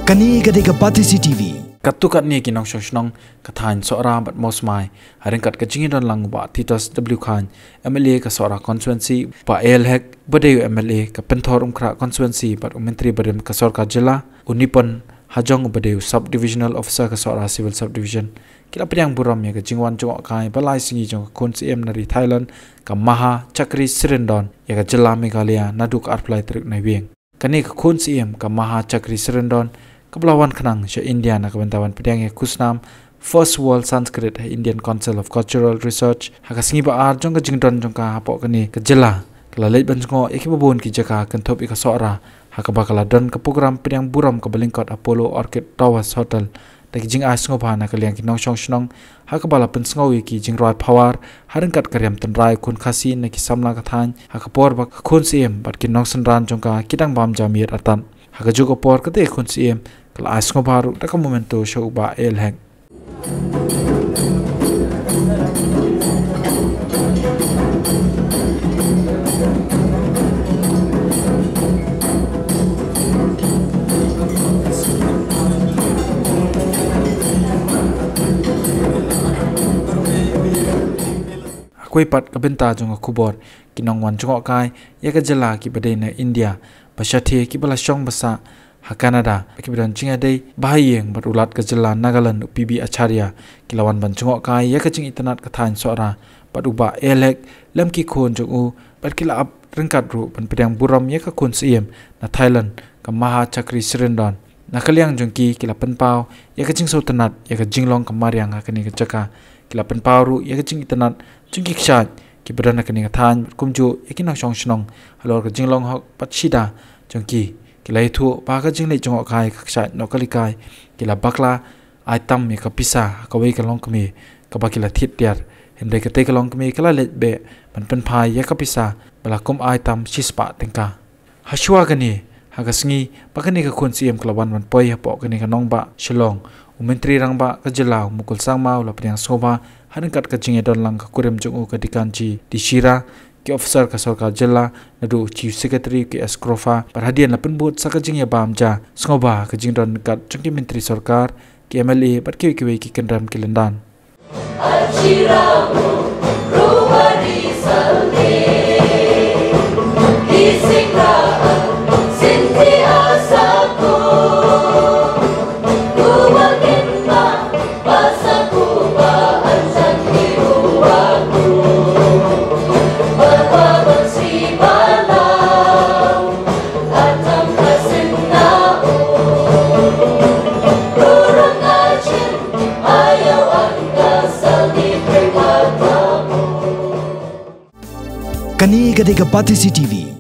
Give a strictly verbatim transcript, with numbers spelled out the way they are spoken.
Kane ka dei ka Batesi T V. Katto katne ki nongshong shnong ka thaiñ Sohra bad Mawsmai, ha ryngkat ka jingïadon lang u Bah Titus W Chyne, M L A ka Sohra constituency, Bah A L Hek, uba dei u M L A ka Pynthorumkhrah constituency bad u Myntri barim ka Sorkar Jylla, u Nipon Hajong, uba dei u Sub Divisional Officer ka Sohra Civil Subdivision, ki la pdiang burom ïa ka jingwan jngohkai ba lai sngi jong ka khun Siem na ri Thailand, ka Maha Chakri Sirindon, ïa ka jylla Meghalaya naduh ka arphew lai tarik Naiwieng. Kane ka khun Siem, ka Maha Chakri Sirindon, kaba la wan khnang sha India na ka bynta ban pdiang ïa ka khusnam First World Sanskrit ha Indian Council of Cultural Research, ha ka sngi ba ar jong ka jingdon jong ka hapoh kane ka jylla, ka la leit ban jngoh ïa kiba bun ki jaka kynthup ïa ka Sohra, ha kaba ka la don ka program pdiang burom kaba lyngkot ha Polo Orchid Towers Hotel, da ki jingai sngewbha na ka liang ki nongshong shnong, ha kaba la pynsngew ïa ki jingrwai power ha ryngkat ka riam tynrai khun Khasi na ki samla ka thaiñ, ha ka por ba ka khun Siem bad ki nongsynran jong ka ki dang bam ja miet artat. Ha kajuh ka por katei ka khun Siem ka la ai sngewbha ruh da ka memento sha u Bah A L Hek. Ha kawei pat ka bynta jong ka khubor, ki nongwan jngohkai ïa ka jylla kiba dei na India ba shathie, kiba la shong ba sah ha Canada, kiba don jingïadei ba ha ïing bad u Lat ka jylla Nagaland, u P B Acharya, ki la wan ban jngohkai ïa ka jingitynnad ka thaiñ Sohra bad u Bah A L Hek lem ki khun jong u, bad ki la ap ryngkat ruh ban pdiang burom ïa ka khun Siem na Thailand, ka Maha Chakri Sirindon. Na ka liang jong ki, ki la pynpaw ïa ka jingsngewtynnad ïa ka jinglong ka mariang ha kane ka jaka. Ki la pynpaw ruh ïa ka jingitynnad jong ki kshaid kiba don ha kane ka thaiñ, kumjuh ïa ki nongshong shnong halor ka jinglong hok bad shida jong ki. Ki la ïathuh ba ka jingleit jngohkai ka kshaid noh ka likai, ki la bakla ai tam ïa ka pisa ha kawei ka longkmie kaba ki la thied tiar. Hynrei katei ka longkmie ka la leit beh ban pynphai ïa ka pisa ba la kum ai tam shispah tyngka. Hashwa kane, ha ka sngi ba kane ka khun Siem ka la wan ban poi hapoh kane ka nongbah Shillong, u Myntri Rangbah ka jylla, u Mukul Sangma, u la pdiang sngewbha ha ryngkat ka jingïadon lang ka kurim jong u, ka Deekanji D Shira, ki officer ka Sorkar Jylla, naduh u Chief Secretary, u K S Cropha, bad hadien la pynbud sa ka jingïabam ja sngewbha ha ka jingdon ryngkat jong ki Myntri Sorkar, ki M L A bad kiwei kiwei ki kynrem ki lyndan. Kane ka dei ka Batesi T V.